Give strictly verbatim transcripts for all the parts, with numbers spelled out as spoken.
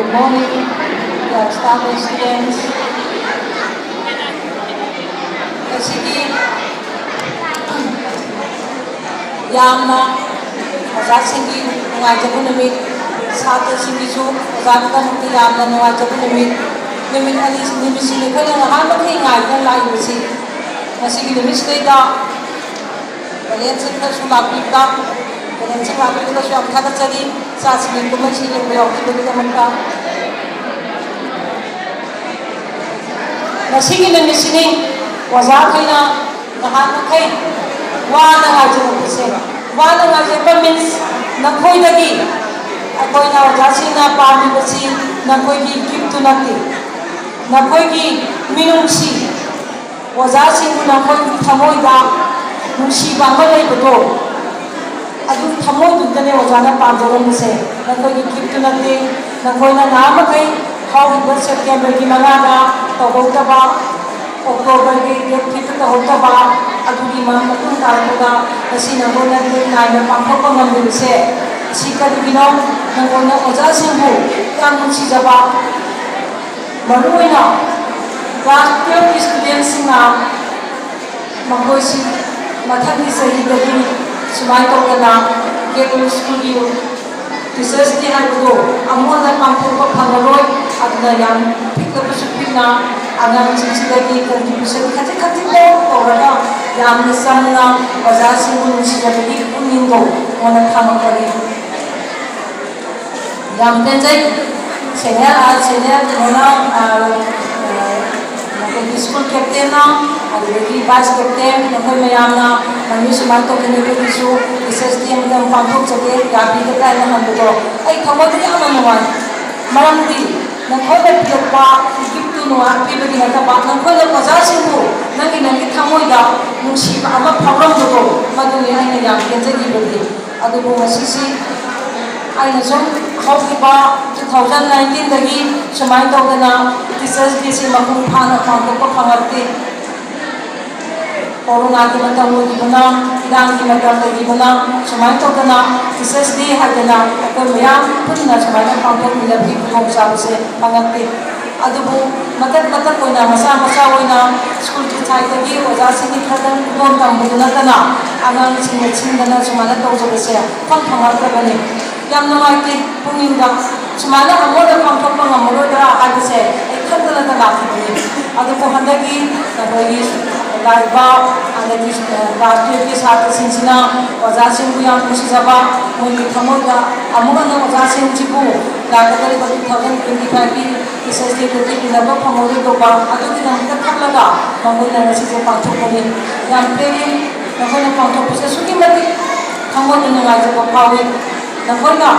Morning, dear staff and students. ꯉꯁꯤꯒꯤ ꯌꯥꯝꯅ ꯑꯣꯖꯥꯁꯤꯡꯒꯤ ꯅꯨꯡꯉꯥꯏꯖꯕ ꯅꯨꯃꯤꯠ, ꯁꯥꯇ꯭ꯔꯁꯤꯡꯒꯤꯁꯨ ꯑꯣꯖꯥꯒꯤꯗꯃꯛꯇ ꯌꯥꯝꯅ ꯅꯨꯡꯉꯥꯏꯖꯕ ꯅꯨꯃꯤꯠ, ꯅꯨꯃꯤꯠ ꯑꯅꯤ, ꯅꯨꯃꯤꯠꯁꯤꯅꯤ ꯑꯩꯈꯣꯏꯅ ꯉꯍꯥꯟꯃꯈꯩ ꯉꯥꯏꯗꯨꯅ ꯂꯥꯛꯏꯕꯁꯤ꯫ ꯉꯁꯤꯒꯤ ꯅꯨꯃꯤꯠꯁꯤꯗꯩꯗ ꯄꯦꯔꯦꯟꯁꯁꯤꯡꯅꯁꯨ ꯂꯥꯛꯄꯤꯕꯗ, ꯄꯦꯔꯦꯟꯁꯁꯤꯡ ꯂꯥꯛꯄꯤꯕꯗꯁꯨ ꯌꯥꯝ ꯊꯥꯒꯠꯆꯔꯤ꯫ ꯏꯆꯥꯁꯤꯡꯒꯤ ꯀꯨꯝꯍꯩꯁꯤ ꯌꯦꯡꯕ ꯌꯥꯎꯕꯤꯕꯒꯤꯗꯃꯛꯇ꯫ ꯉꯁꯤꯒꯤ ꯅꯨꯃꯤꯠꯁꯤꯅꯤ ꯑꯣꯖꯥꯈꯩꯅ ꯅꯍꯥꯟ ꯃꯈꯩ ꯋꯥꯅ ꯉꯥꯏꯖꯔꯛꯄꯁꯦ꯫ ꯋꯥꯅ ꯉꯥꯏꯖꯔꯛꯄ means ꯅꯈꯣꯏꯗꯒꯤ ꯑꯩꯈꯣꯏꯅ ꯑꯣꯖꯥꯁꯤꯡꯅ ꯄꯥꯝꯃꯤꯕꯁꯤ ꯅꯈꯣꯏꯒꯤ gift ꯇꯨ ꯅꯠꯇꯦ, ꯅꯈꯣꯏꯒꯤ ꯃꯤꯅꯨꯡꯁꯤ, ꯑꯣꯖꯥꯁꯤꯡꯕꯨ ꯅꯈꯣꯏꯒꯤ ꯊꯃꯣꯏꯗ ꯅꯨꯡꯁꯤꯕ ꯑꯃ ꯂꯩꯕꯗꯣ, ꯑꯗꯨꯒꯤ ꯊꯃꯣꯏꯗꯨꯗꯅꯦ ꯑꯣꯖꯥꯅ ꯄꯥꯝꯖꯔꯝꯕꯁꯦ꯫ ꯅꯈꯣꯏꯒꯤ gift ꯇꯨ ꯅꯠꯇꯦ, ꯅꯈꯣꯏꯅ ꯅꯍꯥꯟ ꯃꯈꯩ ꯍꯧꯈꯤꯕ September ꯒꯤ ꯃꯉꯥꯗ ꯇꯧꯍꯧꯗꯕ, October ꯒꯤ date fifth ꯇ ꯇꯧꯍꯧꯗꯕ, ꯑꯗꯨꯒꯤ ꯃ-, ꯃꯇꯨꯡ ꯇꯥꯔꯛꯄꯗ ꯉꯁꯤ ꯅꯈꯣꯏꯅ date nine ꯗ ꯄꯥꯡꯊꯣꯛꯄ ꯉꯝꯂꯤꯕꯁꯦ꯫ ꯁꯤ ꯀꯔꯤꯒꯤꯅꯣ? ꯅꯈꯣꯏꯅ ꯑꯣꯖꯥꯁꯤꯡꯕꯨ ꯌꯥꯝ ꯅꯨꯡꯁꯤꯖꯕ, ꯃꯔꯨꯑꯣꯏꯅ class twelve ꯀꯤ student ꯁꯤꯡꯅ ꯃꯈꯣꯏꯁꯤ ꯃꯊꯪꯒꯤ ꯆꯍꯤꯗꯗꯤ ꯁꯨꯃꯥꯏꯅ ꯇꯧꯗꯅ ꯀꯦꯔꯣꯜ ꯁ꯭ꯀꯨꯜꯒꯤ Teachers Day ꯍꯥꯏꯕꯗꯣ ꯑꯃꯨꯛ ꯍꯟꯅ ꯄꯥꯡꯊꯣꯛꯄ ꯐꯪꯉꯔꯣꯏ꯫ ꯑꯗꯨꯅ ꯌꯥꯝ ꯄꯤꯛꯂꯕꯁꯨ ꯄꯤꯛꯅ ꯑꯉꯥꯡꯁꯤꯡꯁꯤꯗꯒꯤ contribution ꯈꯖꯤꯛ ꯈꯖꯤꯛꯇ ꯇꯧꯔꯒ ꯌꯥꯝꯅ ꯆꯝꯅ ꯑꯣꯖꯥꯁꯤꯡꯕꯨ ꯅꯨꯡꯁꯤꯖꯕꯒꯤ ꯄꯨꯛꯅꯤꯡꯗꯣ ꯑꯩꯉꯣꯟꯗ ꯊꯝꯃꯛꯄꯅꯤ꯫ ꯌꯥꯝ ꯄꯦꯟꯖꯩ꯫ Senior, ꯑ, senior ꯀꯩꯅꯣꯅ, ꯑ, ꯑ, ꯑꯩꯈꯣꯏꯒꯤ school captain ꯅ, ꯑꯗꯨꯗꯒꯤ vice captain, ꯅꯈꯣꯏ ꯃꯌꯥꯝꯅ ꯃꯅꯤ ꯁꯨꯃꯥꯏꯅ ꯇꯧꯗꯅ ꯑꯩꯈꯣꯏꯒꯤꯁꯨ Teachers Day ꯑꯃꯇꯪ ꯄꯥꯡꯊꯣꯛꯆꯒꯦ, ꯌꯥꯕꯤꯒꯗ꯭ꯔꯥ ꯍꯥꯏꯅ ꯍꯪꯕꯗꯣ ꯑꯩ ꯊꯃꯣꯏꯗ ꯌꯥꯝꯅ ꯅꯨꯡꯉꯥꯏ꯫ ꯃꯔꯝꯗꯤ ꯅꯈꯣꯏꯅ ꯄꯤꯔꯛꯄ gift ꯇꯨ ꯅꯨꯡꯉꯥꯏ ꯄꯤꯕꯒꯤ ꯅꯠꯇꯕ, ꯅꯈꯣꯏꯅ ꯑꯣꯖꯥꯁꯤꯡꯕꯨ ꯅꯪꯒꯤ, ꯅꯪꯒꯤ ꯊꯃꯣꯏꯗ ꯅꯨꯡꯁꯤꯕ ꯑꯃ ꯐꯥꯎꯔꯝꯕꯗꯣ, ꯃꯗꯨꯅꯤ ꯑꯩꯅ ꯌꯥꯝ ꯄꯦꯟꯖꯈꯤꯕꯗꯤ꯫ ꯑꯗꯨꯕꯨ ꯉꯁꯤꯁꯤ ꯑꯩꯅ ꯁꯨꯝ ꯍꯧꯈꯤꯕ two thousand nineteen ꯗꯒꯤ ꯁꯨꯃꯥꯏꯅ ꯇꯧꯗꯅ Teachers Day ꯁꯤ ꯃꯄꯨꯡ ꯐꯥꯅ ꯄꯥꯡꯊꯣꯛꯄ ꯐꯪꯉꯛꯇꯦ꯫ ꯀꯣꯔꯣꯅꯥꯒꯤ ꯃꯇꯝ ꯑꯣꯏꯈꯤꯕꯅ, ꯏꯔꯥꯡꯒꯤ ꯃꯇꯝ ꯑꯣꯏꯈꯤꯕꯅ, ꯁꯨꯃꯥꯏꯅ ꯇꯧꯗꯅ Teachers' Day ꯍꯥꯏꯗꯅ ꯑꯩꯈꯣꯏ ꯃꯌꯥꯝ ꯄꯨꯟꯅ ꯁꯨꯃꯥꯏꯅ ꯄꯥꯡꯊꯣꯛꯃꯤꯟꯅꯕꯒꯤ ꯈꯨꯗꯣꯡꯆꯥꯕꯁꯦ ꯐꯪꯉꯛꯇꯦ꯫ ꯑꯗꯨꯕꯨ ꯃꯇꯠ ꯃꯇꯠ ꯑꯣꯏꯅ, ꯃꯆꯥ ꯃꯆꯥ ꯑꯣꯏꯅ ꯁ꯭ꯀꯨꯜꯒꯤ ꯁꯥꯏꯠꯇꯒꯤ ꯑꯣꯖꯥꯁꯤꯡꯒꯤ ꯈꯔꯗꯪ ꯈꯨꯗꯣꯜ ꯇꯝꯕꯗꯨ ꯅꯠꯇꯅ ꯑꯉꯥꯡꯁꯤꯡꯅ ꯁꯤꯟꯗꯅ ꯁꯨꯃꯥꯏꯅ ꯇꯧꯖꯕꯁꯦ ꯏꯐꯪ ꯐꯪꯉꯛꯇ꯭ꯔꯕꯅꯤ꯫ ꯌꯥꯝ ꯅꯨꯡꯉꯥꯏꯇꯦ꯫ ꯄꯨꯛꯅꯤꯡꯗ ꯁꯨꯃꯥꯏꯅ ꯑꯃꯨꯛ ꯍꯟꯅ ꯄꯥꯡꯊꯣꯛꯄ ꯉꯝꯃꯔꯣꯏꯗ꯭ꯔꯥ ꯍꯥꯏꯕꯁꯦ ꯑꯩ ꯈꯟꯗꯅꯇ ꯂꯥꯛꯈꯤꯕꯅꯤ꯫ ꯑꯗꯨꯕꯨ ꯍꯟꯗꯛꯀꯤ ꯑꯩꯈꯣꯏꯒꯤ ꯂꯥꯛꯏꯕ ꯍꯟꯗꯛꯀꯤ class twelve-ꯀꯤ ꯁꯥꯇ꯭ꯔꯁꯤꯡꯁꯤꯅ ꯑꯣꯖꯥꯁꯤꯡꯕꯨ ꯌꯥꯝ ꯅꯨꯡꯁꯤꯖꯕ, ꯃꯣꯏꯒꯤ ꯊꯃꯣꯏꯗ ꯑꯃꯨꯛ ꯍꯟꯅ ꯑꯣꯖꯥꯁꯤꯡꯁꯤꯕꯨ ꯂꯥꯛꯀꯗꯧꯔꯤꯕ two thousand twenty-five-ꯀꯤ Teachers' Day-ꯗꯗꯤ ꯎꯅꯕ ꯐꯪꯍꯧꯔꯣꯏꯗꯧꯕ ꯑꯗꯨꯒꯤꯗꯃꯛꯇ ꯈꯜꯂꯒ ꯃꯈꯣꯏꯅ ꯉꯁꯤꯁꯦ ꯄꯥꯡꯊꯣꯛꯄꯅꯤ꯫ ꯌꯥꯝ ꯄꯦꯜꯂꯤ꯫ ꯃꯈꯣꯏꯅ ꯄꯥꯡꯊꯣꯛꯄꯁꯦ ꯑꯁꯨꯛꯀꯤ ꯃꯇꯤꯛ ꯊꯃꯣꯏꯗ ꯅꯨꯡꯉꯥꯏꯖꯕ ꯐꯥꯎꯏ꯫ ꯅꯈꯣꯏꯅ,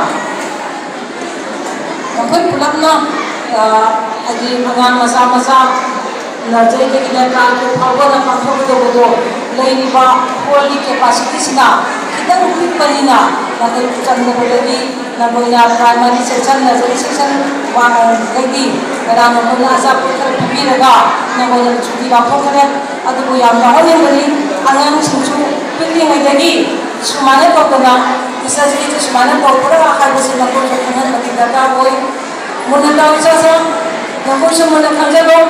ꯅꯈꯣꯏ ꯄꯨꯂꯞꯅ, ꯑ, ꯍꯥꯏꯗꯤ ꯑꯉꯥꯡ ꯃꯆꯥ ꯃꯆꯥ nursery-ꯗꯒꯤꯅ class twelve ꯐꯥꯎꯕꯅ ꯄꯥꯡꯊꯣꯛꯀꯗꯧꯕꯗꯣ ꯂꯩꯔꯤꯕ hall-ꯒꯤ capacity-ꯁꯤꯅ ꯈꯤꯇꯪ ꯄꯤꯛꯄꯅꯤꯅ ꯃꯇꯝ ꯆꯪꯗꯕꯗꯒꯤ ꯅꯈꯣꯏꯅ primary section, nursery section ꯋꯥ-, ꯗꯒꯤ ꯉꯔꯥꯡ ꯅꯈꯣꯏꯅ ꯑꯆꯥꯄꯣꯠ ꯈꯔ ꯄꯤꯕꯤꯔꯒ ꯅꯈꯣꯏꯅ ꯁꯨꯇꯤ ꯂꯥꯎꯊꯣꯛꯈ꯭ꯔꯦ꯫ ꯑꯗꯨꯕꯨ ꯌꯥꯝ ꯋꯥꯍꯟꯅꯤꯡꯕꯅꯤ, ꯑꯉꯥꯡꯁꯤꯡꯁꯨ ꯄꯤꯛꯂꯤꯉꯩꯗꯒꯤ ꯁꯨꯃꯥꯏꯅ ꯇꯧꯗꯅ Teachers' Day ꯁꯨꯃꯥꯏꯅ ꯇꯧꯕ꯭ꯔꯥ ꯍꯥꯏꯕꯁꯤ ꯅꯈꯣꯏꯁꯨ ꯈꯪꯍꯟꯕꯒꯤ ꯗꯔꯀꯥꯔ ꯑꯣꯏ꯫ ꯃꯨꯟꯅ ꯇꯥꯎ ꯏꯆꯥꯁꯤꯡ, ꯅꯈꯣꯏꯁꯨ ꯃꯨꯟꯅ ꯈꯪꯖꯤꯜꯂꯨ꯫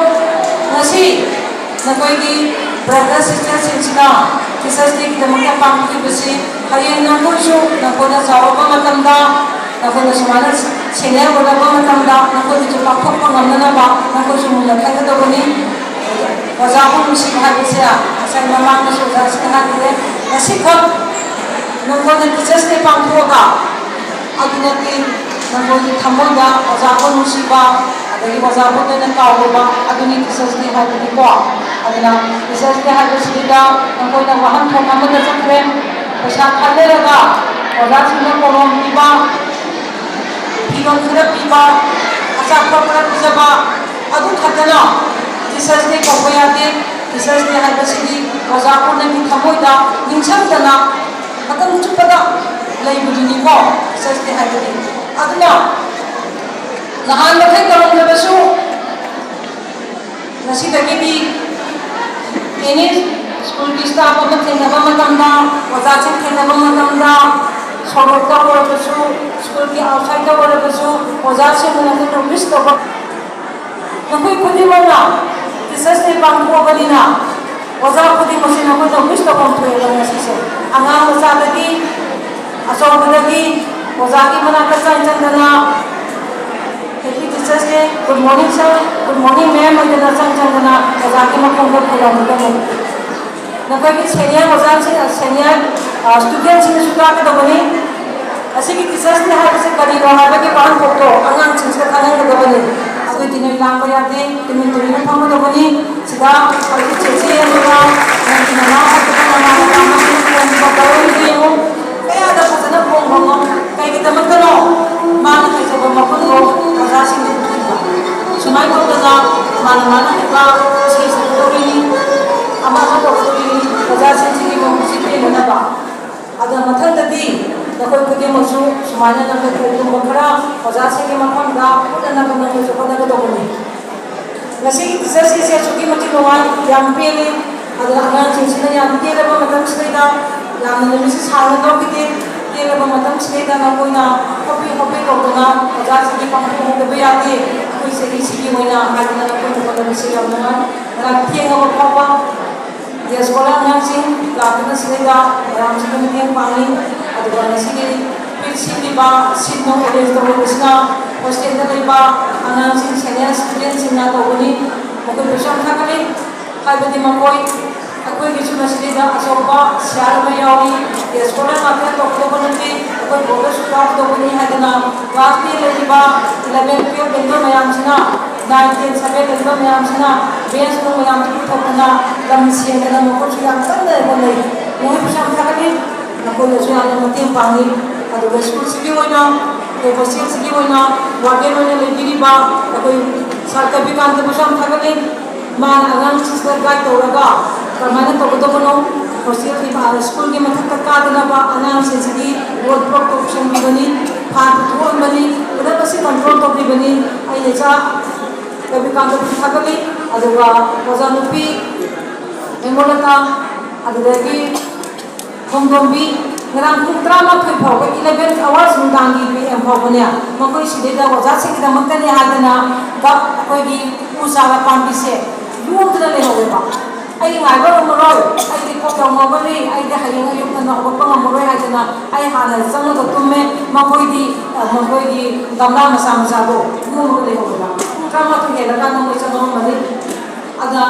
ꯉꯁꯤ ꯅꯈꯣꯏꯒꯤ brother sister-ꯁꯤꯡꯁꯤꯅ Teachers' Day-ꯒꯤꯗꯃꯛꯇ ꯄꯥꯡꯊꯣꯛꯈꯤꯕꯁꯤ ꯍꯌꯦꯡ ꯅꯈꯣꯏꯁꯨ ꯅꯈꯣꯏꯅ ꯆꯥꯎꯔꯛꯄ ꯃꯇꯝꯗ, ꯅꯈꯣꯏꯅ ꯁꯨꯃꯥꯏꯅ senior ꯑꯣꯏꯔꯛꯄ ꯃꯇꯝꯗ ꯅꯈꯣꯏꯒꯤꯁꯨ ꯄꯥꯡꯊꯣꯛꯄ ꯉꯝꯅꯅꯕ ꯅꯈꯣꯏꯁꯨ ꯃꯨꯟꯅ ꯈꯪꯒꯗꯧꯕꯅꯤ꯫ ꯑꯣꯖꯥꯕꯨ ꯅꯨꯡꯁꯤꯕ ꯍꯥꯏꯕꯁꯦ ꯉꯁꯥꯏ ꯃꯃꯥꯡꯗꯁꯨ ꯑꯣꯖꯥꯁꯤꯡꯅ ꯍꯥꯏꯈꯤꯔꯦ, ꯉꯁꯤꯈꯛ ꯅꯈꯣꯏꯅ Teachers' Day ꯄꯥꯡꯊꯣꯛꯑꯒ ꯑꯗꯨꯅꯗꯤ ꯅꯈꯣꯏꯒꯤ ꯊꯃꯣꯏꯗ ꯑꯣꯖꯥꯕꯨ ꯅꯨꯡꯁꯤꯕ, ꯑꯗꯒꯤ ꯑꯣꯖꯥꯕꯨ ꯇꯣꯏꯅ ꯀꯥꯎꯔꯨꯕ, ꯑꯗꯨꯅꯤ Teachers' Day ꯍꯥꯏꯕꯗꯤꯀꯣ꯫ ꯑꯗꯨꯅ Teachers' Day ꯍꯥꯏꯕꯁꯤꯗ ꯅꯈꯣꯏꯅ ꯋꯥꯍꯟꯊꯣꯛ ꯑꯃꯗ ꯆꯠꯈ꯭ꯔꯦ꯫ ꯄꯩꯁꯥ ꯈꯥꯏꯅꯔꯒ ꯑꯣꯖꯥꯁꯤꯡꯗ ꯀꯣꯂꯣꯝ ꯄꯤꯕ, ꯐꯤꯔꯣꯜ ꯈꯔ ꯄꯤꯕ, ꯑꯆꯥꯄꯣꯠ ꯈꯔ ꯄꯤꯖꯕ, ꯑꯗꯨ ꯈꯛꯇꯅ Teachers' Day ꯀꯧꯕ ꯌꯥꯗꯦ꯫ Teachers' Day ꯍꯥꯏꯕꯁꯤꯗꯤ ꯑꯣꯖꯥ ꯄꯨꯝꯅꯃꯛꯀꯤ ꯊꯃꯣꯏꯗ ꯅꯤꯡꯁꯤꯡꯗꯅ ꯃꯇꯝ ꯆꯨꯞꯄꯗ ꯂꯩꯕꯗꯨꯅꯤꯀꯣ Teachers' Day ꯍꯥꯏꯕꯗꯤ꯫ ꯑꯗꯨꯅ ꯅꯍꯥꯟ ꯃꯈꯩ ꯇꯧꯔꯝꯗꯕꯁꯨ ꯉꯁꯤꯗꯒꯤꯗꯤ any ꯁ꯭ꯀꯨꯜꯒꯤ ꯁ꯭ꯇꯥꯐ ꯑꯃ ꯊꯦꯡꯅꯕ ꯃꯇꯝꯗ, ꯑꯣꯖꯥꯁꯤꯡ ꯊꯦꯡꯅꯕ ꯃꯇꯝꯗ, ꯁꯣꯔꯣꯛꯇ ꯑꯣꯏꯔꯕꯁꯨ, ꯁ꯭ꯀꯨꯜꯒꯤ ꯑꯥꯎꯠꯁꯥꯏꯗꯇ ꯑꯣꯏꯔꯕꯁꯨ, ꯑꯣꯖꯥꯁꯤꯡꯕꯨ ꯅꯈꯣꯏꯅ ꯋꯤꯁ ꯇꯧꯕ, ꯅꯈꯣꯏ ꯈꯨꯗꯤꯡꯃꯛꯅ ꯇꯤꯆꯔꯁ ꯗꯦ ꯄꯥꯡꯊꯣꯛꯑꯕꯅꯤꯅ, ꯑꯣꯖꯥ ꯈꯨꯗꯤꯡꯃꯛꯁꯤ ꯅꯈꯣꯏꯅ ꯋꯤꯁ ꯇꯧꯐꯝ ꯊꯣꯛꯑꯦꯕ ꯉꯁꯤꯁꯦ꯫ ꯑꯉꯥꯡ ꯃꯆꯥꯗꯒꯤ, ꯑꯆꯧꯕꯗꯒꯤ, ꯑꯣꯖꯥꯒꯤ ꯃꯅꯥꯛꯇ ꯆꯪ ꯆꯪꯗꯅ, Happy Teachers Day, Good morning sir, Good morning ma'am ꯍꯥꯏꯗꯅ ꯆꯪ ꯆꯪꯗꯅ ꯑꯣꯖꯥꯒꯤ ꯃꯈꯣꯡꯗ ꯈꯨꯔꯨꯝꯒꯗꯕꯅꯤ꯫ ꯅꯈꯣꯏꯒꯤ ꯁꯦꯅꯤꯌꯔ ꯑꯣꯖꯥꯁꯤꯡ, ꯁꯦꯅꯤꯌꯔ, ꯑ, ꯁ꯭ꯇꯨꯗꯦꯟꯁꯤꯡꯅꯁꯨ ꯇꯥꯛꯀꯗꯕꯅꯤ꯫ ꯑꯁꯤꯒꯤ ꯇꯤꯆꯔꯁ ꯗꯦ ꯍꯥꯏꯕꯁꯦ ꯀꯔꯤꯅꯣ ꯍꯥꯏꯕꯒꯤ ꯋꯥꯍꯟꯊꯣꯛꯇꯣ ꯑꯉꯥꯡꯁꯤꯡꯁꯤꯗ ꯈꯪꯍꯟꯒꯗꯕꯅꯤ꯫ ꯑꯗꯨꯗꯤ ꯅꯣꯏ ꯂꯥꯡꯕ ꯌꯥꯗꯦ, ꯇꯨꯃꯤꯟ ꯇꯨꯃꯤꯟꯅ ꯐꯝꯒꯗꯕꯅꯤ꯫ ꯁꯤꯗ ꯍꯧꯖꯤꯛ ꯆꯦꯆꯦ ꯑꯗꯨꯒ ꯅꯪꯒꯤ ꯅꯅꯥꯎ ꯑꯗꯨꯒ ꯅꯃꯥꯟꯅꯕ ꯑꯃꯁꯨꯡ ꯐꯣꯟꯒꯤ ꯇꯧꯔꯤꯕ ꯌꯦꯡꯉꯨ꯫ ꯀꯌꯥꯗ ꯐꯖꯅ ꯐꯣꯡ ꯐꯣꯡꯉꯣ꯫ ꯀꯩꯒꯤꯗꯃꯛꯇꯅꯣ? ꯃꯥꯅ ꯍꯩꯖꯕ ꯃꯒꯨꯟꯗꯣ ꯑꯣꯖꯥꯁꯤꯡꯗ ꯎꯠꯊꯣꯛꯏꯕ꯫ ꯁꯨꯃꯥꯏꯅ ꯇꯧꯗꯅ ꯃꯥꯅ, ꯃꯥꯅ ꯍꯩꯕ ꯏꯁꯩ ꯁꯛꯀꯗꯧꯔꯤꯅꯤ, ꯑꯃ ꯑꯃ ꯇꯧꯒꯗꯧꯔꯤꯅꯤ, ꯑꯣꯖꯥꯁꯤꯡꯁꯤꯒꯤ ꯃꯕꯨꯛꯁꯤ ꯄꯦꯟꯅꯅꯕ꯫ ꯑꯗꯨꯅ ꯃꯊꯪꯗꯗꯤ ꯅꯈꯣꯏ ꯈꯨꯗꯤꯡꯃꯛꯁꯨ ꯁꯨꯃꯥꯏꯅ ꯅꯈꯣꯏ ꯀꯔꯤꯒꯨꯝꯕ ꯈꯔ ꯑꯣꯖꯥꯁꯤꯡꯒꯤ ꯃꯐꯝꯗ ꯎꯠꯅꯅꯕ ꯅꯈꯣꯏꯁꯨ ꯍꯣꯠꯅꯒꯗꯧꯕꯅꯤ꯫ ꯉꯁꯤꯒꯤ ꯇꯤꯆꯔꯁ ꯗꯦꯁꯦ ꯑꯁꯨꯛꯀꯤ ꯃꯇꯤꯛ ꯅꯨꯡꯉꯥꯏ, ꯌꯥꯝ ꯄꯦꯜꯂꯤ꯫ ꯑꯗꯨꯅ ꯑꯉꯥꯡꯁꯤꯡꯁꯤꯅ ꯌꯥꯝ ꯇꯦꯜꯂꯕ ꯃꯇꯝꯁꯤꯗꯩꯗ, ꯌꯥꯝꯅ ꯅꯨꯃꯤꯠꯁꯤ ꯁꯥꯡꯅ ꯂꯧꯈꯤꯗꯦ, ꯇꯦꯜꯂꯕ ꯃꯇꯝꯁꯤꯗꯩꯗ ꯅꯈꯣꯏꯅ ꯍꯣꯕꯦ ꯍꯣꯕꯦ ꯇꯧꯗꯅ ꯑꯣꯖꯥꯁꯤꯡꯒꯤ ꯄꯥꯡꯊꯣꯛꯍꯧꯗꯕ ꯌꯥꯗꯦ꯫ ꯑꯩꯈꯣꯏ ꯆꯍꯤꯁꯤꯒꯤ ꯑꯣꯏꯅ ꯍꯥꯏꯗꯅ ꯅꯈꯣꯏꯅ ꯍꯣꯠꯅꯕꯁꯤ ꯌꯥꯝ ꯅꯨꯡꯉꯥꯏ꯫ ꯉꯔꯥꯡ ꯊꯦꯡꯉꯕ ꯐꯥꯎꯕ ꯗꯦꯁꯀꯣꯂꯥꯔ ꯑꯉꯥꯡꯁꯤꯡ ꯂꯥꯛꯇꯨꯅ ꯁꯤꯗꯩꯗ ꯃꯌꯥꯝꯁꯤꯒꯤ ꯃꯇꯦꯡ ꯄꯥꯡꯉꯤ꯫ ꯑꯗꯨꯒ ꯉꯁꯤꯒꯤ ꯄꯤꯛ ꯁꯤꯜꯂꯤꯕ ꯁꯤꯠ ꯅꯨꯡ ꯑꯦꯔꯦꯟꯖ ꯇꯧꯔꯤꯕꯁꯤꯅ ꯍꯣꯁꯇꯦꯜꯗ ꯂꯩꯕ ꯑꯉꯥꯡꯁꯤꯡ, ꯁꯦꯅꯤꯌꯔ ꯁ꯭ꯇꯨꯗꯦꯟꯁꯤꯡꯅ ꯇꯧꯕꯅꯤ꯫ ꯃꯈꯣꯏꯕꯨꯁꯨ ꯌꯥꯝ ꯊꯥꯒꯠꯂꯤ꯫ ꯍꯥꯏꯕꯗꯤ ꯃꯈꯣꯏ, ꯑꯩꯈꯣꯏꯒꯤꯁꯨ ꯃꯁꯤꯗꯩꯗ ꯑꯆꯧꯕ ꯁꯤꯌꯥꯔ ꯑꯃ ꯌꯥꯎꯔꯤ꯫ ꯗꯦꯁꯀꯣꯂꯥꯔ ꯉꯥꯛꯇꯅ ꯇꯧꯒꯗꯧꯕ ꯅꯠꯇꯦ꯫ ꯑꯩꯈꯣꯏ ꯕꯣꯔꯗꯁꯨ ꯌꯥꯎꯒꯗꯧꯕꯅꯤ ꯍꯥꯏꯗꯅ ꯀ꯭ꯂꯥꯁ ꯇꯦꯟ ꯂꯩꯔꯤꯕ, ꯏꯂꯚꯦꯟ, ꯇꯨꯌꯦꯜꯐ ꯂꯩꯔꯤꯕ ꯃꯌꯥꯝꯁꯤꯅ, ꯅꯥꯏꯟ, ꯇꯦꯟ, ꯁꯕꯦꯟ ꯂꯩꯔꯤꯕ ꯃꯌꯥꯝꯁꯤꯅ ꯕꯦꯟꯁ ꯅꯨꯡ ꯃꯌꯥꯝꯁꯤ ꯄꯨꯊꯣꯛꯇꯅ, ꯂꯝ ꯁꯦꯡꯗꯅ ꯃꯈꯣꯏꯁꯨ ꯌꯥꯝ ꯀꯟꯅ ꯍꯣꯠꯅꯩ꯫ ꯃꯈꯣꯏꯕꯨꯁꯨ ꯌꯥꯝ ꯊꯥꯒꯠꯂꯤ꯫ ꯃꯈꯣꯏꯅꯁꯨ ꯌꯥꯝꯅ ꯃꯇꯦꯡ ꯄꯥꯡꯉꯤ꯫ ꯑꯗꯨꯒ ꯁ꯭ꯀꯨꯜꯁꯤꯒꯤ ꯑꯣꯏꯅ, ꯑꯩꯈꯣꯏ ꯍꯣꯁꯇꯦꯜꯁꯤꯒꯤ ꯑꯣꯏꯅ ꯋꯥꯔꯗꯦꯟ ꯑꯣꯏꯅ ꯂꯩꯕꯤꯔꯤꯕ ꯑꯩꯈꯣꯏ ꯁꯥꯔ ꯀꯕꯤꯀꯥꯟꯇꯕꯨꯁꯨ ꯌꯥꯝ ꯊꯥꯒꯠꯂꯤ꯫ ꯃꯥꯅ ꯑꯉꯥꯡꯁꯤꯡꯁꯤꯗ ꯒꯥꯏꯗ ꯇꯧꯔꯒ ꯀꯃꯥꯏꯅ ꯇꯧꯒꯗꯕꯅꯣ, ꯍꯣꯁꯇꯦꯜꯒꯤ, ꯑ, ꯁ꯭ꯀꯨꯜꯒꯤ ꯃꯊꯛꯇ ꯀꯥꯗꯅꯕ ꯑꯉꯥꯡꯁꯤꯡꯁꯤꯒꯤ ꯔꯣꯗ ꯕ꯭ꯂꯣꯛ ꯇꯧꯁꯟꯕꯤꯕꯅꯤ, ꯐꯥꯏꯟ ꯄꯨꯊꯣꯛꯍꯟꯕꯅꯤ, ꯄꯨꯝꯅꯃꯛ ꯑꯁꯤ ꯀꯟꯇ꯭ꯔꯣꯜ ꯇꯧꯕꯤꯕꯅꯤ꯫ ꯑꯩꯅ ꯏꯆꯥ ꯀꯕꯤꯀꯥꯟꯇꯕꯨꯁꯨ ꯊꯥꯒꯠꯂꯤ꯫ ꯑꯗꯨꯒ ꯑꯣꯖꯥ ꯅꯨꯄꯤ ꯍꯦꯃꯣꯂꯇꯥ, ꯑꯗꯨꯗꯒꯤ ꯈꯣꯡꯗꯣꯝꯕꯤ, ꯉꯔꯥꯡ ꯄꯨꯡ ꯇꯔꯥꯃꯥꯊꯣꯏ ꯐꯥꯎꯕ, eleven hours, ꯅꯨꯡꯗꯥꯡꯒꯤ P M ꯐꯥꯎꯕꯅꯦ, ꯃꯈꯣꯏ ꯁꯤꯗꯩꯗ ꯑꯣꯖꯥꯁꯤꯡꯒꯤꯗꯃꯛꯇꯅꯤ ꯍꯥꯏꯗꯅ ꯒ-, ꯑꯩꯈꯣꯏꯒꯤ ꯎ ꯆꯥꯔ ꯄꯥꯝꯕꯤꯁꯦ ꯌꯣꯝꯗꯅ ꯂꯩꯍꯧꯋꯦꯕ꯫ "ꯑꯩ ꯉꯥꯏꯕ ꯉꯝꯃꯔꯣꯏ, ꯑꯩꯗꯤ ꯀꯣꯛ ꯌꯥꯝ ꯉꯥꯎꯒꯜꯂꯤ, ꯑꯩꯗꯤ ꯍꯌꯦꯡ ꯑꯌꯨꯛ ꯉꯟꯅ ꯍꯧꯒꯠꯄ ꯉꯝꯃꯔꯣꯏ" ꯍꯥꯏꯗꯅ ꯑꯩ ꯍꯥꯟꯅ ꯆꯪꯉꯒ ꯇꯨꯝꯃꯦ꯫ ꯃꯈꯣꯏꯗꯤ, ꯑ, ꯃꯈꯣꯏꯒꯤ ꯒꯝꯂꯥ ꯃꯆꯥ ꯃꯆꯥꯗꯣ ꯌꯣꯝꯃꯒ ꯂꯩꯍꯧꯋꯦꯕ꯫ ꯄꯨꯡ ꯇꯔꯥꯃꯥꯊꯣꯏ ꯍꯦꯜꯂꯀꯥꯟꯗ ꯃꯣꯏ ꯆꯪꯉꯛꯑꯝꯃꯅꯤ꯫ ꯑꯗ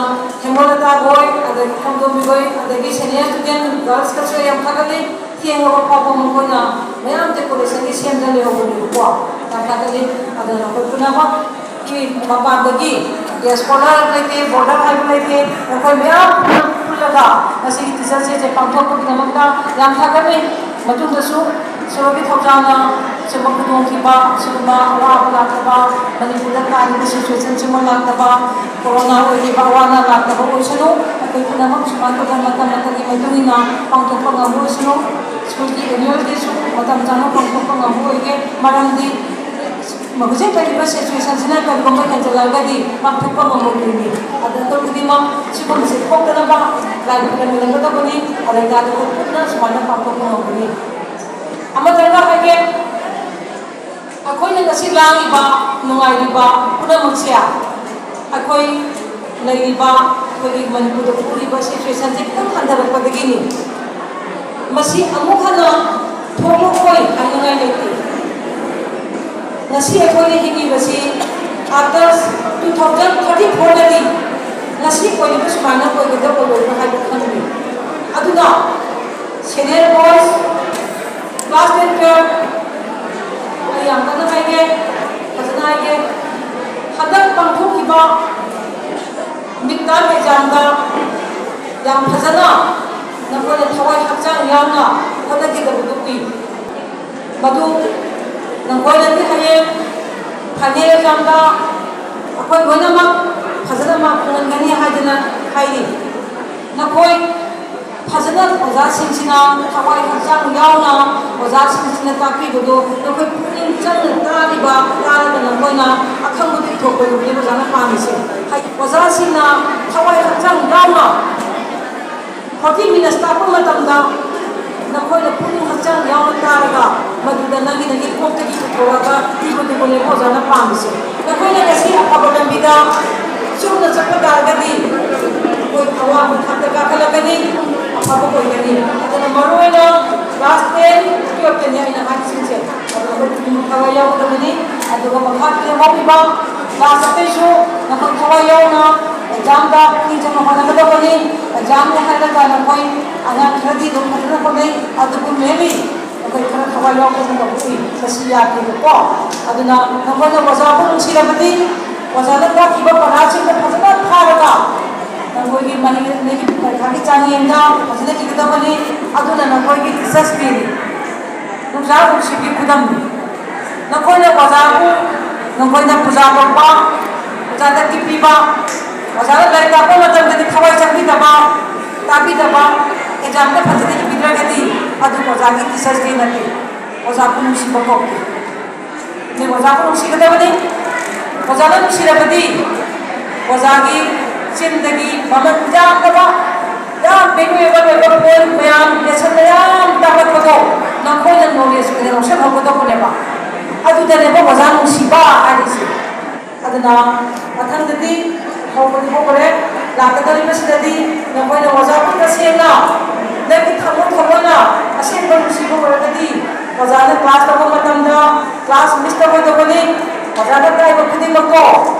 ꯍꯦꯃꯂꯇꯥ ꯍꯣꯏ, ꯑꯗꯒꯤ ꯈꯣꯡꯗꯣꯝꯕꯤ ꯍꯣꯏ, ꯑꯗꯒꯤ senior student girls ꯀꯁꯨ ꯌꯥꯝ ꯊꯥꯒꯠꯂꯤ꯫ ꯊꯦꯡꯉꯕ ꯐꯥꯎꯕ ꯃꯈꯣꯏꯅ ꯃꯌꯥꯝ decoration ꯒꯤ ꯁꯦꯝꯗ ꯂꯩꯍꯧꯕꯅꯦꯕꯀꯣ꯫ ꯌꯥꯝ ꯊꯥꯒꯠꯂꯤ꯫ ꯑꯗꯨꯅ ꯑꯩꯈꯣꯏ ꯄꯨꯝꯅꯃꯛꯀꯤ ꯃꯄꯥꯟꯗꯒꯤ scholar ꯂꯩꯇꯦ, boarder ꯍꯥꯏꯕ ꯂꯩꯇꯦ, ꯃꯈꯣꯏ ꯃꯌꯥꯝ ꯄꯨꯟꯅ ꯄꯨꯜꯂꯒ ꯉꯁꯤꯒꯤ Teachers' Day ꯁꯦ ꯄꯥꯡꯊꯣꯛꯄꯒꯤꯗꯃꯛꯇ ꯌꯥꯝ ꯊꯥꯒꯠꯂꯤ꯫ ꯃꯇꯨꯡꯗꯁꯨ ꯁꯣꯔꯣꯛꯀꯤ ꯊꯧꯖꯥꯜꯅ ꯁꯤꯒꯨꯝꯕ ꯈꯨꯗꯣꯡꯊꯤꯕ, ꯁꯤꯒꯨꯝꯕ ꯑꯋꯥꯕ ꯂꯥꯛꯇꯕ, ꯃꯅꯤꯄꯨꯔꯗ ꯇꯥꯔꯤꯕ situation ꯁꯤꯒꯨꯝꯕ ꯂꯥꯛꯇꯕ, ꯀꯣꯔꯣꯅꯥ ꯑꯣꯏꯔꯤꯕ ꯑꯋꯥ ꯑꯅꯥ ꯂꯥꯛꯇꯕ ꯑꯣꯏꯁꯅꯨ꯫ ꯑꯩꯈꯣꯏ ꯄꯨꯝꯅꯃꯛ ꯁꯨꯃꯥꯏꯅ ꯇꯧꯗꯅ ꯃꯇꯝ ꯃꯇꯝꯒꯤ ꯃꯇꯨꯡ ꯏꯟꯅ ꯄꯥꯡꯊꯣꯛꯄ ꯉꯝꯕ ꯑꯣꯏꯁꯅꯨ꯫ ꯁ꯭ꯀꯨꯜꯒꯤ annual day ꯁꯨ ꯃꯇꯝ ꯆꯥꯅ ꯄꯥꯡꯊꯣꯛꯄ ꯉꯝꯕ ꯑꯣꯏꯒꯦ꯫ ꯃꯔꯝꯗꯤ ꯍꯧꯖꯤꯛ ꯂꯩꯔꯤꯕ situation ꯁꯤꯅ ꯀꯔꯤꯒꯨꯝꯕ ꯍꯦꯟꯖꯜꯂꯛꯑꯒꯗꯤ ꯄꯥꯡꯊꯣꯛꯄ ꯉꯝꯃꯣꯏꯗꯣꯏꯅꯤ꯫ ꯑꯗꯨꯅ ꯑꯩꯈꯣꯏ ꯈꯨꯗꯤꯡꯃꯛ ꯁꯤꯒꯨꯝꯕꯁꯦ ꯊꯣꯛꯇꯅꯕ ꯂꯥꯏ ꯈꯨꯔꯨꯝꯃꯤꯟꯅꯒꯗꯕꯅꯤ꯫ ꯑꯗꯩ ꯂꯥꯏ ꯈꯨꯔꯨꯝ ꯄꯨꯟꯅ ꯁꯨꯃꯥꯏꯅ ꯄꯥꯡꯊꯣꯛꯄ ꯉꯝꯒꯅꯤ꯫ ꯑꯃ ꯗꯔꯀꯥꯔ ꯍꯥꯏꯒꯦ, ꯑꯩꯈꯣꯏꯅ ꯉꯁꯤ ꯂꯥꯡꯉꯤꯕ, ꯅꯨꯡꯉꯥꯏꯔꯤꯕ ꯄꯨꯝꯅꯃꯛꯁꯦ ꯑꯩꯈꯣꯏ ꯂꯩꯔꯤꯕ, ꯑꯩꯈꯣꯏꯒꯤ ꯃꯅꯤꯄꯨꯔꯗ ꯊꯣꯛꯂꯤꯕ situation ꯁꯦ ꯈꯤꯇꯪ ꯍꯟꯊꯔꯛꯄꯗꯒꯤꯅꯤ꯫ ꯃꯁꯤ ꯑꯃꯨꯛ ꯍꯟꯅ ꯊꯣꯛꯂꯛꯑꯣꯏ ꯍꯥꯏꯅꯤꯡꯉꯥꯏ ꯂꯩꯇꯦ꯫ ꯉꯁꯤ ꯑꯩꯈꯣꯏꯅ ꯍꯤꯡꯉꯤꯕꯁꯤ after two thousand thirty four ꯗꯗꯤ ꯉꯁꯤ ꯑꯣꯏꯔꯤꯕ ꯁꯨꯃꯥꯏꯅ ꯑꯣꯏꯒꯗ꯭ꯔꯥ ꯑꯣꯏꯔꯣꯏꯗ꯭ꯔꯥ ꯍꯥꯏꯕ ꯈꯪꯗꯦ꯫ ꯑꯗꯨꯅ senior boys, class ten twelve, ꯑꯩ ꯌꯥꯝ ꯀꯟꯅ ꯍꯥꯏꯒꯦ, ꯐꯖꯅ ꯍꯥꯏꯒꯦ, ꯍꯟꯗꯛ ꯄꯥꯡꯊꯣꯛꯈꯤꯕ midterm exam ꯗ ꯌꯥꯝ ꯐꯖꯅ ꯅꯈꯣꯏꯅ ꯊꯋꯥꯏ ꯍꯛꯆꯥꯡ ꯌꯥꯎꯅ ꯍꯣꯠꯅꯈꯤꯗꯕꯗꯨ ꯎꯏ꯫ ꯃꯗꯨ ꯅꯈꯣꯏꯅꯗꯤ ꯍꯌꯦꯡ final exam ꯗ ꯑꯩꯈꯣꯏ ꯂꯣꯏꯅꯃꯛ ꯐꯖꯅ ꯃꯥꯔꯛ ꯐꯪꯍꯟꯒꯅꯤ ꯍꯥꯏꯗꯅ ꯍꯥꯏꯔꯤ꯫ ꯅꯈꯣꯏ ꯐꯖꯅ ꯑꯣꯖꯥꯁꯤꯡꯁꯤꯅ ꯊꯋꯥꯏ ꯍꯛꯆꯥꯡ ꯌꯥꯎꯅ ꯑꯣꯖꯥꯁꯤꯡꯁꯤꯅ ꯇꯥꯛꯄꯤꯕꯗꯨ ꯅꯈꯣꯏ ꯄꯨꯛꯅꯤꯡ ꯆꯪꯅ ꯇꯥꯔꯤꯕ, ꯇꯥꯔꯒ ꯅꯈꯣꯏꯅ ꯑꯈꯪꯕꯗꯨ ꯏꯊꯣꯛꯄꯗꯨꯅꯤ ꯑꯣꯖꯥꯅ ꯄꯥꯝꯃꯤꯁꯦ꯫ ꯑꯣꯖꯥꯁꯤꯡꯅ ꯊꯋꯥꯏ ꯍꯛꯆꯥꯡ ꯌꯥꯎꯅ ꯐꯣꯔꯇꯤ ꯃꯤꯅꯠꯁ ꯇꯥꯛꯄ ꯃꯇꯝꯗ ꯅꯈꯣꯏꯅ ꯄꯨꯛꯅꯤꯡ ꯍꯛꯆꯥꯡ ꯌꯥꯎꯅ ꯇꯥꯔꯒ ꯃꯗꯨꯗ ꯅꯪꯒꯤ ꯅꯪꯒꯤ ꯀꯣꯛꯇꯒꯤ ꯄꯨꯊꯣꯛꯑꯒ ꯄꯤꯕꯗꯨꯕꯨꯅꯦꯕ ꯑꯣꯖꯥꯅ ꯄꯥꯝꯃꯤꯁꯦ꯫ ꯅꯈꯣꯏꯅ ꯉꯁꯤ ꯑꯐꯕ ꯂꯝꯕꯤꯗ ꯆꯨꯝꯅ ꯆꯠꯄ ꯇꯥꯔꯒꯗꯤ ꯑꯩꯈꯣꯏ ꯑꯋꯥꯡꯕ ꯊꯥꯛꯇ ꯀꯥꯈꯠꯂꯛꯀꯅꯤ, ꯑꯐꯕ ꯑꯣꯏꯒꯅꯤ꯫ ꯑꯗꯨꯅ ꯃꯔꯨꯑꯣꯏꯅ ꯀ꯭ꯂꯥꯁ ꯇꯦꯟ, ꯇꯨꯌꯦꯜꯞꯇꯅꯤ ꯑꯩꯅ ꯍꯥꯏꯔꯤꯁꯤꯡꯁꯦ꯫ ꯑꯗꯨꯒ ꯑꯩꯈꯣꯏ ꯄꯨꯛꯅꯤꯡ ꯊꯋꯥꯏ ꯌꯥꯎꯒꯗꯕꯅꯤ꯫ ꯑꯗꯨꯒ ꯃꯈꯥ ꯇꯦꯟ ꯍꯧꯈꯤꯕ ꯀ꯭ꯂꯥꯁ ꯑꯇꯩꯁꯨ ꯅꯈꯣꯏ ꯊꯋꯥꯏ ꯌꯥꯎꯅ ꯑꯦꯛꯖꯥꯝꯗ ꯄꯨꯛꯅꯤꯡ ꯆꯪꯅ ꯍꯣꯠꯅꯒꯗꯕꯅꯤ꯫ ꯑꯦꯛꯖꯥꯝꯅꯤ ꯍꯥꯏꯔꯒ ꯅꯈꯣꯏ ꯑꯉꯥꯡ ꯈꯔꯗꯤ ꯑꯗꯨꯝ ꯐꯖꯅ ꯍꯣꯠꯅꯩ, ꯑꯗꯨꯕꯨ ꯃꯦꯝꯃꯤ ꯅꯈꯣꯏ ꯈꯔ ꯊꯋꯥꯏ ꯌꯥꯎꯗꯅ ꯇꯧꯕꯗꯤ ꯃꯁꯤ ꯌꯥꯗꯦꯕꯀꯣ꯫ ꯑꯗꯨꯅ ꯅꯈꯣꯏꯅ ꯑꯣꯖꯥꯕꯨ ꯅꯨꯡꯁꯤꯔꯕꯗꯤ, ꯑꯣꯖꯥꯅ ꯇꯥꯛꯈꯤꯕ ꯄꯔꯥꯁꯤꯡꯗꯣ ꯐꯖꯅ ꯐꯥꯔꯒ ꯅꯈꯣꯏꯒꯤ ꯃꯍꯩ ꯅꯈꯣꯏꯒꯤ ꯄꯔꯤꯈꯥꯒꯤ ꯆꯥꯡꯌꯦꯡꯗ ꯐꯖꯅ ꯏꯒꯗꯕꯅꯤ꯫ ꯑꯗꯨꯅ ꯅꯈꯣꯏꯒꯤ ꯇꯤꯆꯔꯁ ꯗꯦꯅꯤ꯫ ꯅꯨꯡꯖꯥ ꯅꯨꯡꯁꯤꯕꯒꯤ ꯈꯨꯗꯝꯅꯤ꯫ ꯅꯈꯣꯏꯅ ꯑꯣꯖꯥꯕꯨ, ꯅꯈꯣꯏꯅ ꯄꯨꯖꯥ ꯇꯧꯕ, ꯑꯣꯖꯥꯗ ꯀꯤꯄꯤꯕ, ꯑꯣꯖꯥꯅ ꯂꯥꯏꯔꯤꯛ ꯇꯥꯛꯄ ꯃꯇꯝꯗꯗꯤ ꯊꯋꯥꯏ ꯆꯪꯕꯤꯗꯕ, ꯇꯥꯕꯤꯗꯕ, ꯑꯦꯛꯖꯥꯝꯗ ꯐꯖꯅ ꯏꯕꯤꯗ꯭ꯔꯒꯗꯤ ꯑꯗꯨ ꯑꯣꯖꯥꯒꯤ ꯇꯤꯆꯔꯁ ꯗꯦ ꯅꯠꯇꯦ, ꯑꯣꯖꯥꯕꯨ ꯅꯨꯡꯁꯤꯕ ꯀꯧꯗꯦ꯫ ꯑꯗꯩ ꯑꯣꯖꯥꯕꯨ ꯅꯨꯡꯁꯤꯒꯗꯕꯅꯤ꯫ ꯑꯣꯖꯥꯅ ꯅꯨꯡꯁꯤꯔꯕꯗꯤ ꯑꯣꯖꯥꯒꯤ ꯆꯤꯟꯗꯒꯤ ꯃꯃꯜ ꯌꯥꯝꯂꯕ, ꯌꯥꯝ ꯚꯦꯂꯨꯑꯦꯕꯜ ꯑꯣꯏꯕ ꯄꯣꯏꯟ ꯃꯌꯥꯝ, ꯂꯦꯁꯟ ꯃꯌꯥꯝ ꯇꯥꯛꯂꯛꯄꯗꯣ ꯅꯈꯣꯏꯅ ꯅꯣꯂꯦꯖ ꯑꯣꯏꯅ ꯂꯧꯁꯤꯟꯍꯧꯒꯗꯧꯕꯅꯦꯕ꯫ ꯑꯗꯨꯗꯅꯦꯕ ꯑꯣꯖꯥ ꯅꯨꯡꯁꯤꯕ ꯍꯥꯏꯔꯤꯁꯦ꯫ ꯑꯗꯨꯅ ꯃꯊꯪꯗꯗꯤ ꯍꯧꯕꯗꯤ ꯍꯧꯈꯔꯦ, ꯂꯥꯛꯀꯗꯧꯔꯤꯕꯁꯤꯗꯗꯤ ꯅꯈꯣꯏꯅ ꯑꯣꯖꯥꯕꯨ ꯇꯁꯦꯡꯅ ꯅꯪꯒꯤ ꯊꯃꯣꯏ ꯊꯃꯣꯏꯅ ꯑꯁꯦꯡꯕ ꯅꯨꯡꯁꯤꯕ ꯑꯣꯏꯔꯒꯗꯤ ꯑꯣꯖꯥꯅ ꯀ꯭ꯂꯥꯁ ꯇꯧꯕ ꯃꯇꯝꯗ ꯀ꯭ꯂꯥꯁ ꯃꯤꯁ ꯇꯧꯔꯣꯏꯗꯧꯕꯅꯤ꯫ ꯑꯣꯖꯥꯅ ꯇꯥꯛꯏꯕ ꯈꯨꯗꯤꯡꯃꯛꯇꯣ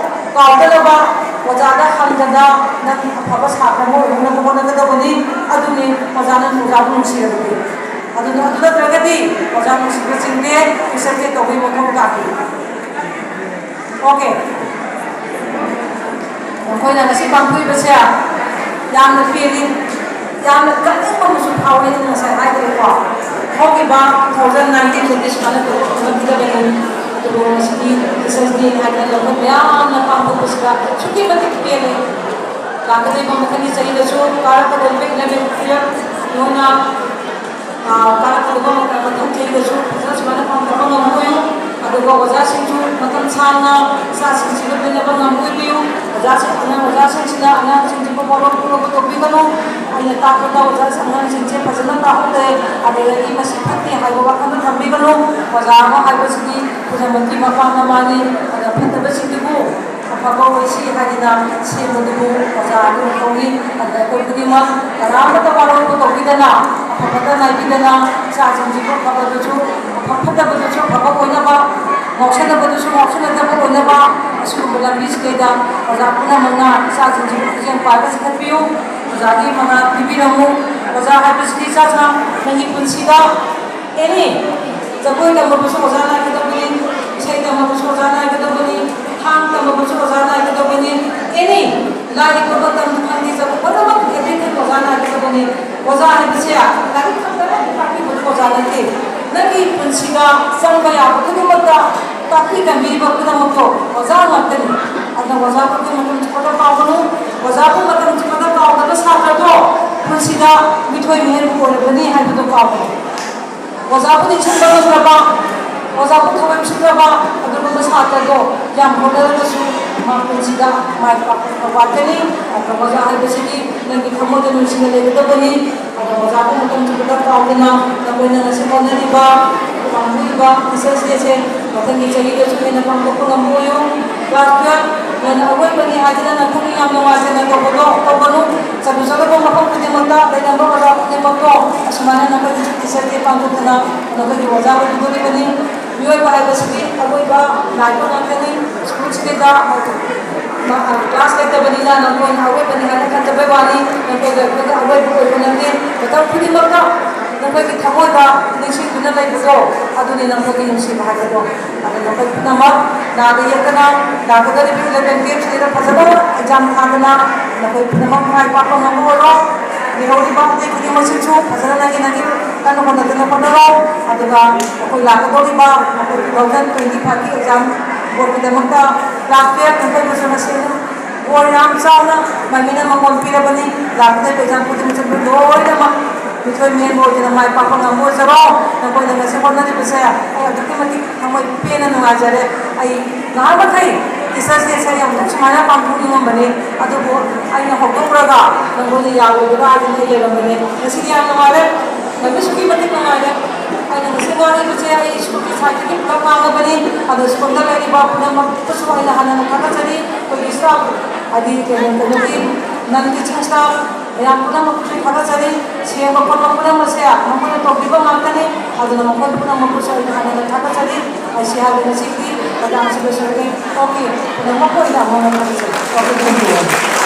ꯀꯥꯎꯗꯅꯕ ꯑꯣꯖꯥꯗ ꯍꯪꯗꯅ ꯅꯪ ꯑꯐꯕ ꯁꯥꯇ꯭ꯔ ꯑꯃ ꯑꯣꯏꯅꯅꯕ ꯍꯣꯠꯅꯒꯗꯕꯅꯤ꯫ ꯑꯗꯨꯅꯤ ꯑꯣꯖꯥꯅ ꯑꯣꯖꯥꯕꯨ ꯅꯨꯡꯁꯤꯔꯕꯗꯤ꯫ ꯑꯗꯨꯅ ꯑꯗꯨ ꯅꯠꯇ꯭ꯔꯒꯗꯤ ꯑꯣꯖꯥ ꯅꯨꯡꯁꯤꯕ ꯆꯤꯡꯗꯦ, ꯔꯤꯁꯔꯁ ꯇꯧꯕꯒꯤ ꯃꯊꯧ ꯇꯥꯗꯦ꯫ ꯑꯣꯀꯦ꯫ ꯑꯩꯈꯣꯏꯅ ꯉꯁꯤ ꯄꯥꯡꯊꯣꯛꯏꯕꯁꯦ ꯌꯥꯝꯅ ꯄꯦꯜꯂꯤ, ꯌꯥꯝꯅ ꯀꯠꯅꯤꯡꯕ ꯑꯃꯁꯨ ꯐꯥꯎꯋꯦ, ꯑꯩꯅ ꯉꯁꯥꯏ ꯍꯥꯏꯈ꯭ꯔꯦꯀꯣ꯫ ꯍꯧꯈꯤꯕ ꯇꯨ ꯊꯥꯎꯖꯟ ꯅꯥꯏꯟꯇꯤꯟꯗꯗꯤ ꯁꯨꯃꯥꯏꯅ ꯇꯧꯔꯛꯈꯤꯗꯕꯅꯤ, ꯑꯗꯨꯕꯨ ꯉꯁꯤꯗꯤ ꯇꯤꯆꯔꯁ ꯗꯦ ꯍꯥꯏꯗꯅ ꯂꯧꯐꯝ ꯃꯌꯥꯝꯅ ꯄꯥꯡꯊꯣꯛꯄꯁꯤꯗ ꯑꯁꯨꯛꯀꯤ ꯃꯇꯤꯛ ꯄꯦꯜꯂꯦ꯫ ꯂꯥꯛꯀꯗꯧꯔꯤꯕ ꯃꯊꯪꯒꯤ ꯆꯍꯤꯗꯁꯨ ꯀꯥꯔꯛꯀꯗꯧꯔꯤꯕ ꯏꯂꯚꯦꯟ ꯇꯨꯌꯦꯜꯞ ꯅꯣꯏꯅ ꯀꯥꯔꯛꯀꯗꯕ ꯃꯇꯝ ꯃꯊꯪ ꯆꯍꯤꯗꯁꯨ ꯐꯖꯅ ꯁꯨꯃꯥꯏꯅ ꯐꯪꯗꯕ ꯉꯝꯃꯣꯏ꯫ ꯑꯗꯨꯒ ꯑꯣꯖꯥꯁꯤꯡꯁꯨ ꯃꯇꯝ ꯁꯥꯡꯅ ꯏꯆꯥꯁꯤꯡꯁꯤꯒ ꯂꯣꯏꯅꯕ ꯉꯝꯃꯣꯏꯕꯤꯌꯨ꯫ ꯑꯣꯖꯥꯁꯤꯡ, ꯑꯉꯥꯡ ꯑꯣꯖꯥꯁꯤꯡꯁꯤꯅ ꯑꯉꯥꯡꯁꯤꯡꯁꯤꯕꯨ ꯄꯣꯠꯂꯣꯝ ꯄꯨꯅꯕ ꯇꯧꯕꯤꯒꯅꯨ꯫ ꯑꯩꯅ ꯇꯥꯛꯄꯗ ꯑꯣꯖꯥꯁꯤꯡ ꯑꯉꯥꯡꯁꯤꯡꯁꯦ ꯐꯖꯅ ꯇꯥꯍꯧꯗꯦ, ꯑꯗꯨꯗꯒꯤ ꯃꯁꯤ ꯐꯠꯇꯦ ꯍꯥꯏꯕ ꯋꯥꯈꯜꯗ ꯊꯝꯕꯤꯒꯅꯨ꯫ ꯑꯣꯖꯥ ꯑꯃ ꯍꯥꯏꯕꯁꯤꯗꯤ ꯈꯨꯗꯝꯃꯛꯀꯤ ꯃꯄꯥ ꯃꯃꯥꯅꯤ꯫ ꯑꯗ ꯐꯠꯇꯕꯁꯤꯡꯗꯨꯕꯨ ꯑꯐꯕ ꯑꯣꯏꯁꯤ ꯍꯥꯏꯗꯅ ꯁꯦꯝꯕꯗꯨꯕꯨ ꯑꯣꯖꯥꯒꯤ ꯃꯊꯧꯅꯤ꯫ ꯑꯗꯨꯅ ꯑꯩꯈꯣꯏ ꯈꯨꯗꯤꯡꯃꯛ ꯀꯅꯥꯃꯠꯇ ꯋꯥꯔꯧꯕ ꯇꯧꯕꯤꯗꯅ, ꯑꯐꯕꯇ ꯉꯥꯏꯕꯤꯗꯅ, ꯏꯆꯥꯁꯤꯡꯁꯤꯕꯨ ꯑꯐꯕꯗꯨꯁꯨ, ꯐꯠꯇꯕꯗꯨꯁꯨ ꯑꯐꯕ ꯑꯣꯏꯅꯕ, ꯉꯥꯎꯁꯟꯅꯕꯗꯨꯁꯨ ꯉꯥꯎꯁꯟꯅꯗꯕ ꯑꯣꯏꯅꯕ, ꯑꯁꯤꯒꯨꯝꯕ ꯂꯝꯕꯤꯁꯤꯗꯩꯗ ꯑꯣꯖꯥ ꯄꯨꯝꯅꯃꯛꯅ ꯏꯆꯥꯁꯤꯡꯁꯤꯕꯨ ꯄꯨꯛꯆꯦꯜ ꯄꯥꯏꯕ ꯆꯤꯡꯈꯠꯄꯤꯌꯨ꯫ ꯑꯣꯖꯥꯒꯤ ꯃꯉꯥꯜ ꯄꯤꯕꯤꯔꯝꯃꯨ꯫ ꯑꯣꯖꯥ ꯍꯥꯏꯕꯁꯤꯗꯤ ꯏꯆꯥ ꯏꯆꯥ ꯅꯪꯒꯤ ꯄꯨꯟꯁꯤꯗ ꯑꯦꯅꯤ ꯖꯒꯣꯏ ꯇꯝꯕꯕꯨꯁꯨ ꯑꯣꯖꯥ ꯅꯥꯏꯒꯗꯕꯅꯤ, ꯏꯁꯩ ꯇꯝꯕꯕꯨꯁꯨ ꯑꯣꯖꯥ ꯅꯥꯏꯒꯗꯕꯅꯤ, ꯊꯥꯡ ꯇꯝꯕꯕꯨꯁꯨ ꯑꯣꯖꯥ ꯅꯥꯏꯒꯗꯕꯅꯤ, ꯑꯦꯅꯤ ꯂꯥꯏ ꯌꯦꯛꯄ ꯃꯇꯝꯗ ꯈꯪꯗꯦ, ꯖꯒꯣꯏ ꯄꯨꯝꯅꯃꯛ everything ꯑꯣꯖꯥ ꯅꯥꯏꯒꯗꯕꯅꯤ꯫ ꯑꯣꯖꯥ ꯍꯥꯏꯕꯁꯦ ꯂꯥꯏꯔꯤꯛ ꯈꯛꯇ ꯇꯥꯛꯄꯤꯕꯗꯨ ꯑꯣꯖꯥ ꯅꯠꯇꯦ꯫ ꯅꯪꯒꯤ ꯄꯨꯟꯁꯤꯗ ꯆꯪꯕ ꯌꯥꯕ ꯈꯨꯗꯤꯡꯃꯛꯇ ꯇꯥꯛꯄꯤ ꯇꯝꯕꯤꯕ ꯈꯨꯗꯤꯡꯃꯛꯇꯣ ꯑꯣꯖꯥ ꯉꯥꯛꯇꯅꯤ꯫ ꯑꯗꯨꯅ ꯑꯣꯖꯥꯕꯨ ꯃꯇꯝ ꯆꯨꯞꯄꯗ ꯀꯥꯎꯒꯅꯨ꯫ ꯑꯣꯖꯥꯕꯨ ꯃꯇꯝ ꯆꯨꯞꯄꯗ ꯀꯥꯎꯗꯕ ꯁꯥꯇ꯭ꯔꯗꯣ ꯄꯨꯟꯁꯤꯗ ꯃꯤꯊꯣꯏ ꯃꯤꯍꯦꯟꯕ ꯑꯣꯏꯔꯕꯅꯤ ꯍꯥꯏꯕꯗꯣ ꯀꯥꯎꯒꯅꯨ꯫ ꯑꯣꯖꯥꯕꯨ ꯅꯤꯡꯁꯤꯡꯕ ꯉꯝꯗ꯭ꯔꯕ, ꯑꯣꯖꯥꯕꯨ ꯊꯋꯥꯏ ꯎꯁꯤꯠꯇ꯭ꯔꯕ ꯑꯗꯨꯒꯨꯝꯕ ꯁꯥꯇ꯭ꯔꯗꯣ ꯌꯥꯝ ꯍꯣꯠꯅꯔꯒꯁꯨ ꯃꯥ ꯄꯨꯟꯁꯤꯗ ꯃꯥꯏ ꯄꯥꯛꯄ ꯋꯥꯠꯀꯅꯤ꯫ ꯑꯗꯨꯒ ꯑꯣꯖꯥ ꯍꯥꯏꯕꯁꯤꯗꯤ ꯅꯪꯒꯤ ꯊꯃꯣꯏꯗ ꯅꯨꯡꯁꯤꯅ ꯂꯩꯒꯗꯕꯅꯤ꯫ ꯑꯗꯣ ꯑꯣꯖꯥꯕꯨ ꯃꯇꯝ ꯆꯨꯞꯄꯗ ꯀꯥꯎꯗꯅ ꯅꯈꯣꯏꯅ ꯉꯁꯤ ꯍꯣꯠꯅꯔꯤꯕ, ꯄꯥꯡꯊꯣꯛꯏꯕ ꯃꯁꯤꯗꯩꯁꯦ ꯃꯊꯪꯒꯤ ꯆꯍꯤꯗꯁꯨ ꯍꯦꯟꯅ ꯄꯥꯡꯊꯣꯛꯄ ꯉꯝꯕ ꯑꯣꯏꯌꯨ꯫ ꯀ꯭ꯂꯥꯁ ꯇꯨꯌꯦꯜꯐ ꯅꯣꯏꯅ ꯑꯔꯣꯏꯕꯅꯤ ꯍꯥꯏꯗꯅ ꯅꯈꯣꯏꯒꯤ ꯌꯥꯝ ꯅꯨꯡꯉꯥꯏꯇꯅ ꯇꯧꯕꯗꯣ ꯇꯧꯒꯅꯨ꯫ ꯆꯠꯂꯨ ꯆꯠꯂꯨꯕ ꯃꯐꯝ ꯈꯨꯗꯤꯡꯃꯛꯇ ꯂꯩꯔꯝꯕ ꯑꯣꯖꯥ ꯈꯨꯗꯤꯡꯃꯛꯇꯣ ꯑꯁꯨꯃꯥꯏꯅ ꯅꯈꯣꯏꯒꯤ ꯇꯤꯆꯔꯁ ꯗꯦ ꯄꯥꯡꯊꯣꯛꯇꯅ ꯅꯈꯣꯏꯒꯤ ꯑꯣꯖꯥ ꯑꯣꯏꯕꯤꯗꯣꯔꯤꯕꯅꯤ꯫ ꯃꯤꯑꯣꯏꯕ ꯍꯥꯏꯕꯁꯤꯗꯤ ꯑꯔꯣꯏꯕ ꯂꯥꯏꯕ ꯉꯥꯛꯇꯅꯤ꯫ ꯁ꯭ꯀꯨꯜꯁꯤꯗꯩꯗ ꯃꯥ-, ꯀ꯭ꯂꯥꯁ ꯂꯩꯇꯕꯅꯤꯅ ꯅꯈꯣꯏꯅ ꯑꯔꯣꯏꯕꯅꯤ ꯍꯥꯏꯅ ꯈꯟꯖꯕꯩ ꯋꯥꯅꯤ꯫ ꯅꯈꯣꯏꯒ ꯑꯩꯈꯣꯏꯒ ꯑꯔꯣꯏꯕ ꯑꯣꯏꯕ ꯅꯠꯇꯦ꯫ ꯃꯇꯝ ꯈꯨꯗꯤꯡꯃꯛꯇ ꯅꯈꯣꯏꯒꯤ ꯊꯃꯣꯏꯗ ꯅꯤꯡꯁꯤꯡꯗꯨꯅ ꯂꯩꯕꯗꯣ ꯑꯗꯨꯅꯤ ꯅꯈꯣꯏꯒꯤ ꯅꯨꯡꯁꯤꯕ ꯍꯥꯏꯕꯗꯣ꯫ ꯑꯗꯨ ꯅꯈꯣꯏ ꯄꯨꯝꯅꯃꯛ ꯅꯥꯗ ꯌꯦꯛꯇꯅ ꯂꯥꯛꯀꯗꯧꯔꯤꯕ ꯏꯂꯦꯚꯦꯟ ꯇꯨꯌꯦꯜꯐꯁꯤꯗ ꯐꯖꯅ ꯑꯦꯛꯖꯥꯝ ꯊꯥꯗꯅ ꯅꯈꯣꯏ ꯄꯨꯝꯅꯃꯛ ꯃꯥꯏ ꯄꯥꯛꯄ ꯉꯝꯕ ꯑꯣꯏꯔꯣ꯫ ꯂꯩꯍꯧꯔꯤꯕ ꯑꯇꯩ ꯈꯨꯗꯤꯡꯃꯛꯁꯤꯁꯨ ꯐꯖꯅ ꯅꯪꯒꯤ ꯅꯪꯒꯤ ꯀꯟꯅ ꯍꯣꯠꯅꯗꯨꯅ ꯍꯣꯠꯅꯔꯣ꯫ ꯑꯗꯨꯒ ꯑꯩꯈꯣꯏ ꯂꯥꯛꯀꯗꯧꯔꯤꯕ ꯑꯩꯈꯣꯏ ꯇꯨ ꯊꯥꯎꯖꯟ ꯇ꯭ꯋꯦꯟꯇꯤ ꯐꯥꯏꯚꯀꯤ ꯑꯦꯛꯖꯥꯝ ꯕꯣꯔꯗꯀꯤꯗꯃꯛꯇ ꯀ꯭ꯂꯥꯁ ꯇꯨꯌꯦꯜꯐ ꯅꯈꯣꯏꯕꯨꯁꯨ ꯉꯁꯤ ꯕꯣꯔ ꯌꯥꯝ ꯆꯥꯎꯅ ꯃꯥꯏꯃꯤꯅ ꯃꯉꯣꯟ ꯄꯤꯔꯕꯅꯤ꯫ ꯂꯥꯛꯀꯗꯧꯔꯤꯕ ꯑꯦꯛꯖꯥꯝ ꯈꯨꯗꯤꯡꯃꯛꯁꯨ ꯂꯣꯏꯅꯃꯛ ꯃꯤꯊꯣꯏ ꯃꯤꯍꯦꯟꯕ ꯑꯣꯏꯗꯨꯅ ꯃꯥꯏ ꯄꯥꯛꯄ ꯉꯝꯕ ꯑꯣꯏꯖꯔꯣ꯫ ꯅꯈꯣꯏꯅ ꯉꯁꯤ ꯍꯣꯠꯅꯔꯤꯕꯁꯦ ꯑꯩ ꯑꯗꯨꯛꯀꯤ ꯃꯇꯤꯛ ꯊꯃꯣꯏ ꯄꯦꯟꯅ ꯅꯨꯡꯉꯥꯏꯖꯔꯦ꯫ ꯑꯩ ꯉꯥꯏꯍꯥꯛ ꯃꯈꯩ ꯇꯤꯆꯔꯁ ꯗꯦꯁꯦ ꯌꯥꯝꯅ ꯁꯨꯃꯥꯏꯅ ꯄꯥꯡꯊꯣꯛꯅꯤꯡꯉꯝꯕꯅꯤ, ꯑꯗꯨꯕꯨ ꯑꯩꯅ ꯍꯧꯗꯣꯛꯎꯔꯒ ꯅꯪꯉꯣꯟꯗ ꯌꯥꯔꯣꯏꯗ꯭ꯔꯥ ꯍꯥꯏꯗꯅ ꯑꯩ ꯂꯩꯔꯝꯕꯅꯦ꯫ ꯉꯁꯤꯗꯤ ꯌꯥꯝ ꯅꯨꯡꯉꯥꯏꯔꯦ, ꯂꯝꯕꯤꯁꯨꯛꯀꯤ ꯃꯇꯤꯛ ꯅꯨꯡꯉꯥꯏꯔꯦ꯫ ꯑꯩꯅ ꯉꯁꯤ ꯉꯥꯡꯉꯤꯕꯁꯦ ꯑꯩ ꯁ꯭ꯀꯨꯜꯒꯤ ꯁꯥꯏꯠꯇꯒꯤ ꯄꯨꯂꯞ ꯉꯥꯡꯉꯕꯅꯤ꯫ ꯑꯗꯣ ꯁ꯭ꯀꯨꯜꯗ ꯂꯩꯔꯤꯕ ꯄꯨꯝꯅꯃꯛꯄꯨꯁꯨ ꯑꯩꯅ ꯍꯥꯟꯅ ꯊꯥꯒꯠꯆꯔꯤ꯫ ꯑꯩꯈꯣꯏꯒꯤ ꯁ꯭ꯇꯥꯐ, ꯍꯥꯏꯗꯤ ꯀꯩꯅꯣ, ꯀꯩꯅꯣꯒꯤ, ꯅꯟ ꯇꯤꯆꯤꯡ ꯁ꯭ꯇꯥꯐ ꯃꯌꯥꯝ ꯄꯨꯝꯅꯃꯛꯄꯨꯁꯨ ꯊꯥꯒꯠꯆꯔꯤ꯫ ꯁꯦꯡꯕ ꯈꯣꯠꯄ ꯄꯨꯝꯅꯃꯛꯁꯦ ꯃꯈꯣꯏꯅ ꯇꯧꯕꯤꯕ ꯉꯥꯛꯇꯅꯤ꯫ ꯑꯗꯨꯅ ꯃꯈꯣꯏ ꯄꯨꯝꯅꯃꯛꯄꯨꯁꯨ ꯑꯩꯅ ꯍꯥꯟꯅ ꯊꯥꯒꯠꯆꯔꯤ꯫ ꯑꯩ ꯁꯤ ꯍꯥꯏꯕ ꯉꯁꯤꯒꯤꯗꯤ ꯃꯇꯥꯡꯁꯤ ꯂꯣꯏꯁꯤꯜꯂꯒꯦ꯫ ꯑꯣꯀꯦ, ꯄꯨꯝꯅꯃꯛꯄꯨ ꯑꯩꯅ ꯑꯃꯨꯛ ꯍꯟꯅ ꯊꯥꯒꯠꯆꯔꯤ꯫ Okay, thank you꯫